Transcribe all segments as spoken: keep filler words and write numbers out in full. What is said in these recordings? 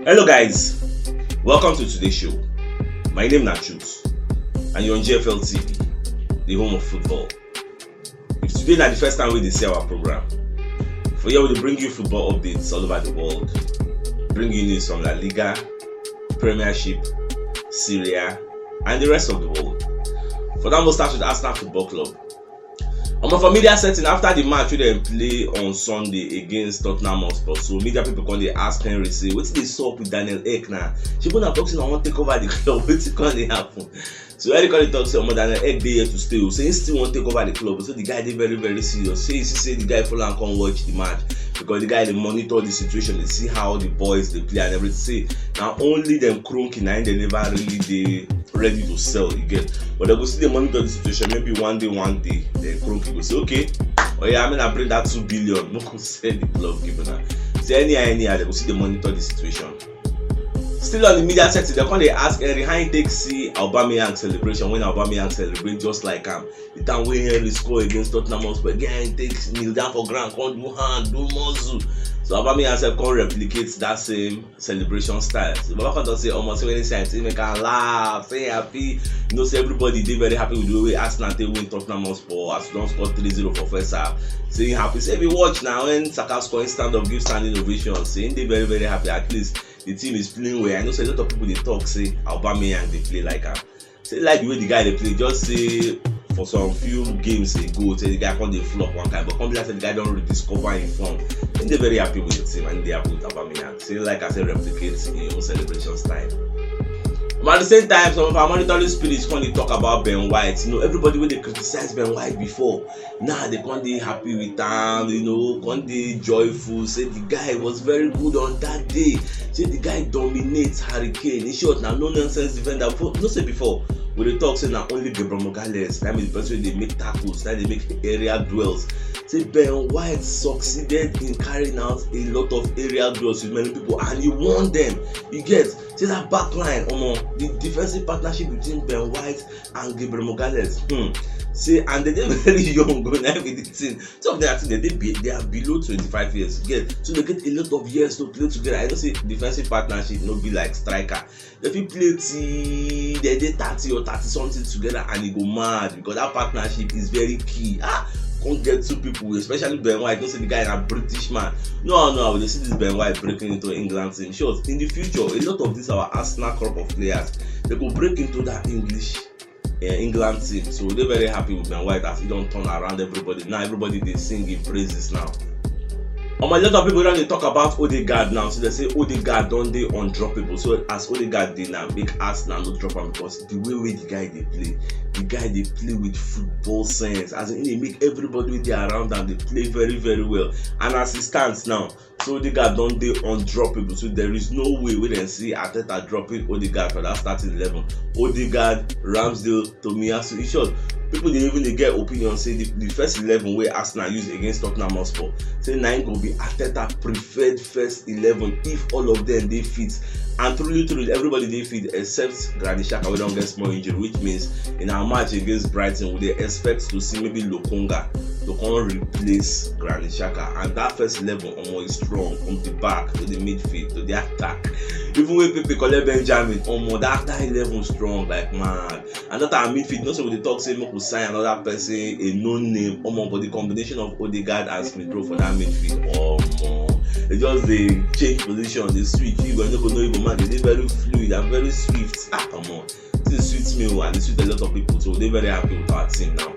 Hello guys, welcome to today's show. My name na Truth and you're on G F L T V, the home of football. If today na the first time wey you dey see our program, for here we dey bring you football updates all over the world, bring you news from La Liga, Premiership, Serie A and the rest of the world. For that, we'll start with Arsenal Football Club. Omo, for media setting, after the match wey dem play on Sunday against Tottenham Hotspur, so media people come dey ask Henry say wetin dey sup with Daniel Ek na? Shey una talk say una wan take over the club, wetin come dey happen? So Henry come dey talk say omo, Daniel Ek dey here to stay o, say he still wan take over the club, so the guy dey very very serious, say he see say the guy follow am come watch the match because the guy dey monitor the situation, dey see how the boys dey play and everything, say na only dem Kroenke na im dem never really dey ready to sell, you get. But dem go still dey monitor the situation. Maybe one day, one day, then Kroenke go say, okay, oh yeah, I mean, I bring that two billion, no go sell the club, give una. Say anyhow, anyhow, dem go still dey monitor the situation. Still on the media setting, dem come dey ask Henry how he take see Aubameyang celebration when Aubameyang celebrate just like am. The time wey Henry score against Tottenham Hotspur, again he take kneel down for ground, come do hand, do muscle. So Aubameyang sef come replicate that same celebration style. So Baba come talk say, omo, say when he see am, say make am laugh, say happy. You know say everybody dey very happy with the way Arsenal take win Tottenham Hotspur as dem score three zero for first half. Say he happy. Say if you watch now when Saka score, he stand up, give standing ovation. Say he dey very very happy. At least the team is playing well. I know say a lot of people dey talk say Aubameyang dey play like am. Say like the way the guy dey play, just say for some few games ago, say the guy come dey flop one kind, but come be like say the guy don rediscover him form. He dey very happy with the team and he dey happy with Aubameyang. Say like I say, replicate him own celebration style. But at the same time, some of our monitoring spirits come dey talk about Ben White. You know, everybody wey dey criticize Ben White before, now they come dey happy with am, you know, come dey joyful. Say the guy was very good on that day. Say the guy dominates Harry Kane. In short, na no nonsense defender. Before, no say before, we dey talk say na only Gabriel Magalhaes, that means the person wey dey make tackles, that dey make area duels. Say Ben White succeeded in carrying out a lot of area duels with many people, and he won them. You get, say that back line, omo, the defensive partnership between Ben White and Gabriel Magalhaes, hmm, say, and they dey very young, go na be the thing. Some of them, I think they dey be, they are below twenty-five years. You get, so they get a lot of years to play together. I know say defensive partnership no be like striker. They fit play till they dey thirty or thirty something together, and e go mad because that partnership is very key. Ah, come get two people, especially Ben White. You know say the guy na British man. No, no, I will see this Ben White breaking into England team. Sure, in the future, a lot of this our Arsenal crop of players, they go break into that English, uh, England team. So we dey very happy with Ben White as he don turn around everybody. Now everybody dey sing him praises now. Omo, a lot of people don dey talk about Odegaard now. So they say Odegaard don dey undroppable. So as Odegaard dey now, make Arsenal no drop am because the way wey the guy dey play, the guy dey play with football sense. As in, he dey make everybody wey dey around am dey play very very well. And as e stands now, so Odegaard don dey undroppable. So there is no way wey dem see Arteta dropping Odegaard for that starting eleven. Odegaard, Ramsdale, Tomiyasu. In short, people dey even dey get opinion say the, the first eleven wey Arsenal use against Tottenham Hotspur, say na im go be Arteta preferred first eleven if all of them dey fit. And truly, truly, everybody dey fit except Granit Xhaka, wey don get small injury, which means in our match against Brighton, we dey expect to see maybe Lokonga to come replace Granit Xhaka. And that first eleven, omo, is strong from the back to the midfield to the attack. Even when Pepe collect Benjamin, omo, that, that eleven strong like mad. And that our midfield, you know, so we dey talk say make we sign another person, a known name, omo, but the combination of Odegaard and Smith Rowe for that midfield, omo, they just dey change position, dey switch. You go no go know even man, they dey very fluid and very swift. Ah, omo, this sweet me o, and it sweet a lot of people. So we dey very happy with our team now.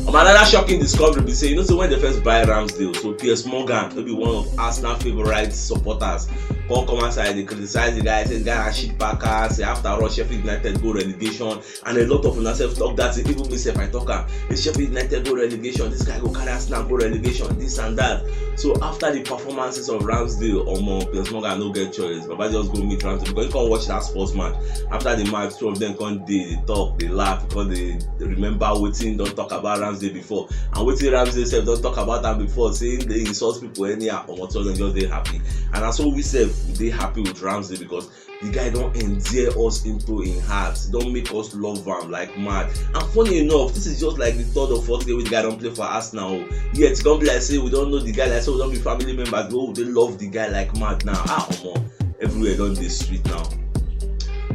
Um, another shocking discovery be say, you know say when they first buy Ramsdale, so Piers Morgan, wey be one of Arsenal favourite supporters, come come outside dey criticize the guy, say the guy na shit packer, say after all Sheffield United go relegation, and a lot of una sef talk that thing, even me sef I talk am, say Sheffield United go relegation, this guy go carry Arsenal go relegation, this and that. So after the performances of Ramsdale, omo, Piers Morgan no get choice, Baba just go meet Ramsdale because he come watch that Spurs match. After the match, two of them come dey dey talk, dey laugh, come dey remember wetin he don talk about Ramsdale before, and wetin Ramsdale sef don talk about am before, say he dey insult people anyhow. Omo, two of them just dey happy, and na so we sef we dey happy with Ramsdale because the guy don endear us into him heart, don make us love am like mad. And funny enough, this is just like the third or fourth game wey the guy don play for Arsenal o. Yet e don be like say we don know the guy, like say we don be family members, wey we dey love the guy like mad now. Ah, omo, Everywhere don dey sweet now.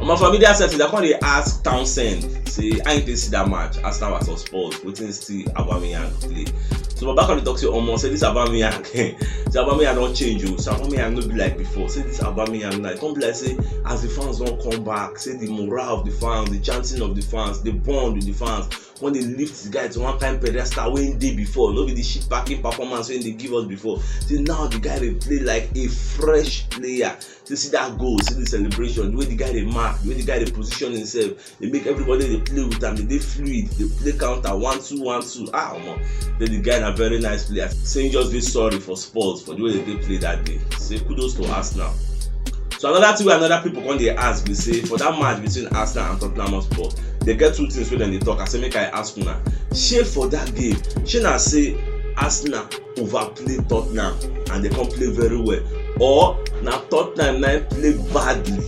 On my familiar setting, I come dey ask Townsend say, "How you take see that match, Arsenal versus Spurs? Wetin still Aubameyang play?" So Baba come dey talk say, "Omo, say this Aubameyang, say Aubameyang don change o. Say Aubameyang no be like before. Say this Aubameyang now, e come be like say as the fans don come back, say the morale of the fans, the chanting of the fans, the bond with the fans, when they lift the guy to one kind pedestal wey he dey before, no be the shit packing performance wey he dey give us before. Say now the guy dey play like a fresh player. Say see that goal, see the celebration, the way the guy dey mark, the way the guy dey position himself, dey make everybody dey play with am, dey dey fluid, dey play counter, one two, one two. Ah, omo." Then the guy na very nice player. Say he just dey sorry for Spurs for the way they dey play that day. Say kudos to Arsenal. So another thing wey another people come dey ask be say, for that match between Arsenal and Tottenham Hotspur, they get two things wey dem dey talk. I say make I ask una. Shey for that game, shey na say Arsenal overplay Tottenham and they come play very well, or na Tottenham na play badly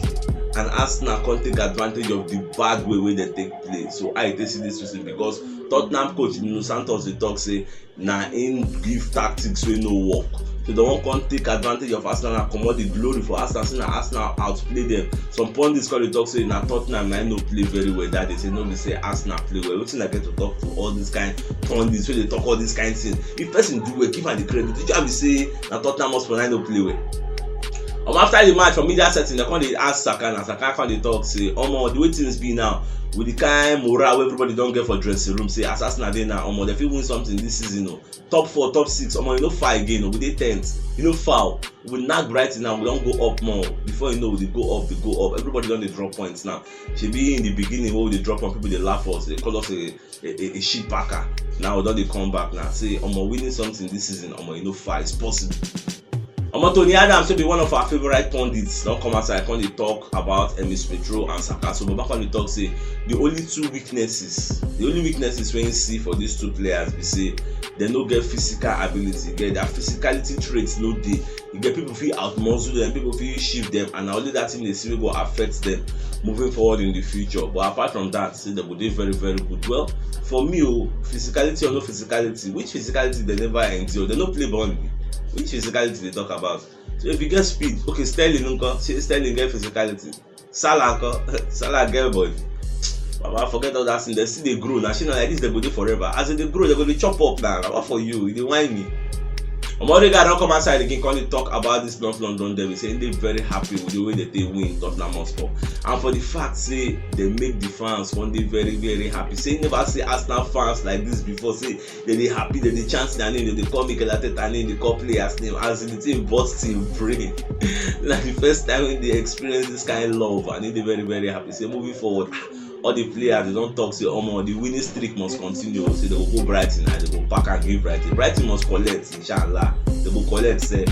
and Arsenal come take advantage of the bad way wey dem take play? So I take see this reason, because Tottenham coach Nuno Santos dey talk say na im give tactics wey no work. So dem wan come take advantage of Arsenal and comot the glory for Arsenal, say na Arsenal outplay dem. Some pundits come dey talk say na Tottenham na im no play very well that day, say no be say Arsenal play well. Wetin I get to talk to all this kind pundits wey dey talk all this kind thing? If person do well, give am the credit. It just be say na Tottenham Hotspur na im no play well. Um, after the match, for media setting, dem come dey ask Saka, na Saka come dey talk say, "Omo, the way things be now, with the kind morale wey everybody don get for dressing room, say as Arsenal dey now, omo, dem fit win something this season o. Top four, top six, omo, e no far again o. We dey tenth, e no far o. We knack Brighton now, we don go up more. Before you know, we dey go up, dey go up. Everybody don dey drop points now. Shebi in the beginning wey we dey drop points, people dey laugh us, dey call us a a, a, a shit packer. Now we don dey come back now. Say, omo, winning something this season, omo, e no far, it's possible." Omo, Tony Adams, wey be one of our favourite pundits, don come outside come dey talk about Emile Smith Rowe and Saka. So Baba come dey talk say the only two weaknesses, the only weaknesses wey he see for these two players be say dem no get physical ability, get their physicality traits no dey. You get, people fit outmuscle them, people fit shift them, and na only that thing dey see wey go affect them moving forward in the future. But apart from that, say dem go dey very, very good. Well, for me o, physicality or no physicality, which physicality dem never endure? Dem no play Burnley. Which physicality dey talk about? So if you get speed, okay, Sterling nko? Say Sterling get physicality. Salah nko? Salah get body. Baba, forget all that thing. Dem still dey grow. Na shey na like this dem go dey forever? As dem dey grow, dem go dey chop up now. Na what for you? E dey whine me. Omo, Odegaard don come outside again, come dey talk about this North London derby, say he dey very happy with the way dem take win Tottenham Hotspur, and for the fact say dem make the fans come dey very, very happy. Say he never see Arsenal fans like this before. Say dem dey happy, dem dey chant their name, dem dey call Mikel Arteta name, dey call players name. As the thing burst him brain, na the first time wey dey experience this kind love, and he dey very, very happy. Say moving forward, ah, all the players dem don talk say, omo, the winning streak must continue. Say dem go go Brighton and dem go pack and give Brighton. Brighton must collect, inshallah. Dem go collect, say.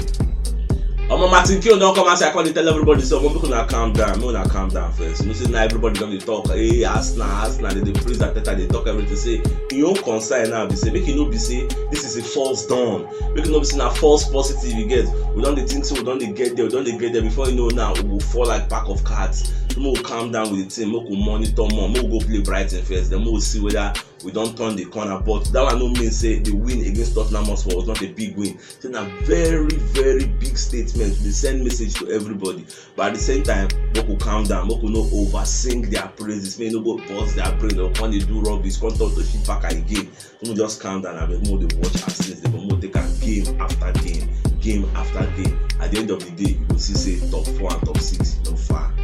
Omo, Martin Keown don come outside, come dey tell everybody say, omo, make una calm down, make una calm down first. You know say now everybody don dey talk, hey, Arsenal, Arsenal, dem dey praise Arteta, dey talk everything. Say him own concern now be say make e no be say this is a false dawn. Make e no be say na false positive you get. We don dey think say we don dey get there, we don dey get there. Before you know now, we go fall like pack of cards. So make we calm down with the team, make we monitor more, make we go play Brighton first, then make we see whether we don turn the corner. But that one no mean say the win against Tottenham Hotspur was not a big win. Say na very, very big statement. We dey send message to everybody. But at the same time, make we calm down, make we no over sing their praises, make e no go burst their brain, or come dey do rubbish, come talk to shit packer again. Make we just calm down, abeg, make we dey watch as things dey go, make we take am game after game, game after game. At the end of the day, you go see say top four and top six no far.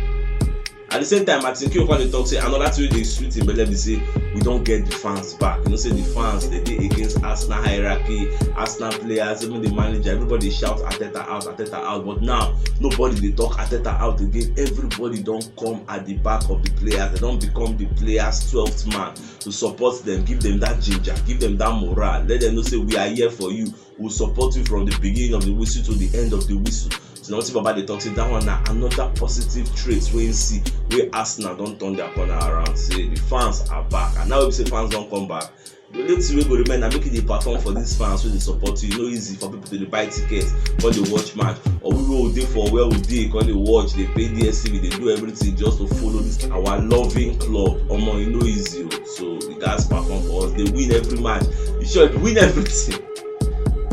At the same time, Martin Keown come dey talk say another thing wey dey sweet him belle be say we don get the fans back. You know say the fans, dem dey against Arsenal hierarchy, Arsenal players, even the manager, everybody shout Arteta out, Arteta out. But now, nobody dey talk Arteta out again. Everybody don come at the back of the players. Dem don become the players' twelfth man to support them, give them that ginger, give them that morale. Let them know say we are here for you. We support you from the beginning of the whistle to the end of the whistle. So na wetin Baba dey talk say that one na another positive trait wey he see, wey Arsenal don turn their corner around. Say the fans are back, and now wey be say fans don come back, the only thing wey go remain na make you dey perform for these fans wey dey support you. E no easy for people to dey buy tickets, come dey watch match, or we wey we dey for where we dey, come dey watch, dey pay D S T V, dey do everything just to follow this our loving club. Omo, e no easy o. So you gats perform for us, dey win every match. You sure win everything.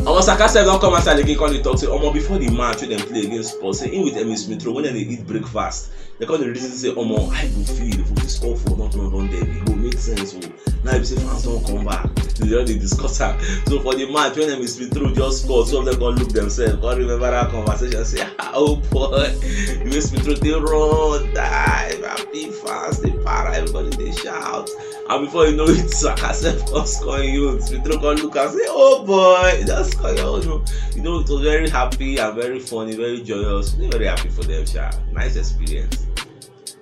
Omo, Saka sef don come outside again, come dey talk say, omo, before the match wey dem play against Spurs, say him with Emile Smith Rowe, when dem dey eat breakfast, dem come dey reason say, omo, how e go feel if we score four not one don there, e go make sense o. Now e be say fans don come back, dem don dey discuss am. So for the match, when Emile Smith Rowe just score, some of them come look themselves, come remember that conversation, say, ah, oh boy, Emile Smith Rowe dey run, die, happy fans dey para, everybody dey shout. And before you know it, Saka sef come score him own. Smith Rowe come look and say, oh boy, you just score your own o. You know, it was very happy and very funny, very joyous. Very happy for them, sha. Nice experience.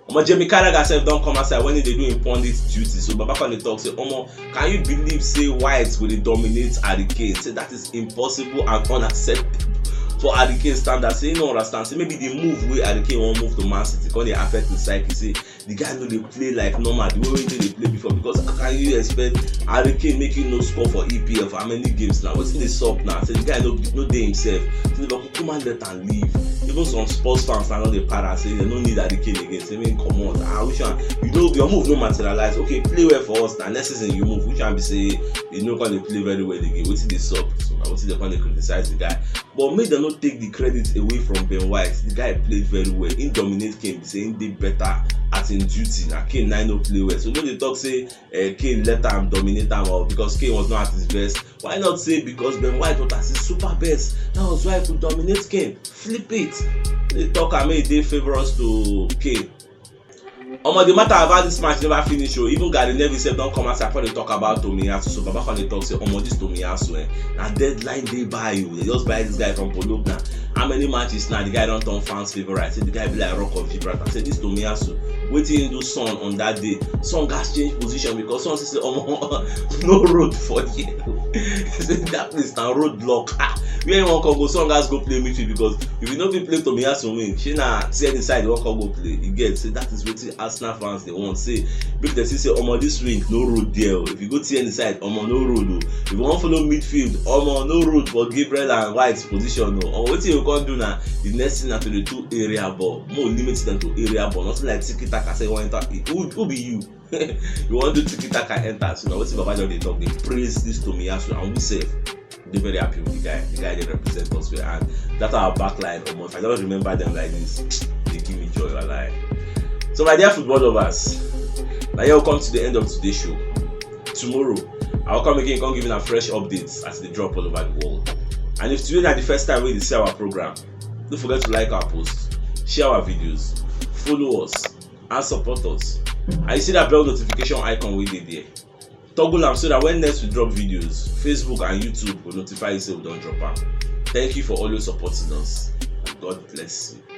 Omo, Jamie Carragher sef don come outside when he dey do him pundit duty. So Baba come dey talk say, omo, can you believe say White go dey dominate Harry Kane? Say that is impossible and unacceptable for Harry Kane standard. Say he no understand. Say maybe the move wey Harry Kane wan move to Man City come dey affect his psyche. Say the guy no dey play like normal, the way wey he dey play before, because how can you expect Harry Kane make him no score for E P L for how many games now? Wetin dey sup now? Say the guy no, no dey himself. Say dem go kukuma let am leave. Even some Spurs fans now don dey para say dem no need Harry Kane again. Say make him comot. Ah, which one? You know your move no materialize. Okay, play well for us. Na next season you move. Which one be say you no come dey play very well again? Wetin dey sup? So na wetin dem come dey criticize the guy. But make dem no take the credit away from Ben White. The guy played very well. He dominate Kane, be say he dey better at him duty. Na Kane na no play well. So no dey talk say, eh, Kane let am dominate am, or because Kane was not at his best. Why not say because Ben White was at his super best, that was why he could dominate Kane? Flip it. Dey talk am make e dey favourous to Kane. Omo, the matter about this match never finish o. Even Gary Neville sef don come outside come dey talk about Tomiyasu. So Baba come dey talk say, omo, this Tomiyasu, eh, na deadline day buy o. They just buy this guy from Bologna. How many matches now? The guy don turn fans favourite. Say the guy be like Rock of Gibraltar. Say this Tomiyasu, wetin he do Son on that day? Son gats change position because Son see say, omo, no road for here. Say that place na road block. Ah, where he wan come go? Son gats go play midfield because if you no fit play Tomiyasu wing, shey na see any side you wan come go play? You get? Say that is wetin Arsenal fans dey want. Say make dem see say, omo, this wing no road there o. If you go see any side, omo, no road o. If you wan follow midfield, omo, no road for Gabriel and White position o. Omo, wetin you go come do na, the next thing na to dey do area ball. Make we limit them to area ball. Nothing like tiki taka say you wan enter. Who, who be you? You wan do tiki taka enter? So na wetin Baba just dey talk, dey praise this Tomiyasu, and we sef dey very happy with the guy. The guy dey represent us well, and that our back line, omo, if I don remember them like this, dey give me joy, walai. So my dear football lovers, na here we come to the end of today's show. Tomorrow, I will come again, come give una fresh updates as they drop all over the world. And if today na the first time wey you dey see our program, don't forget to like our post, share our videos, follow us, and support us. And you see that bell notification icon wey dey there? Toggle am so that when next we drop videos, Facebook and YouTube go notify you say we don drop am. Thank you for always supporting us. God bless you.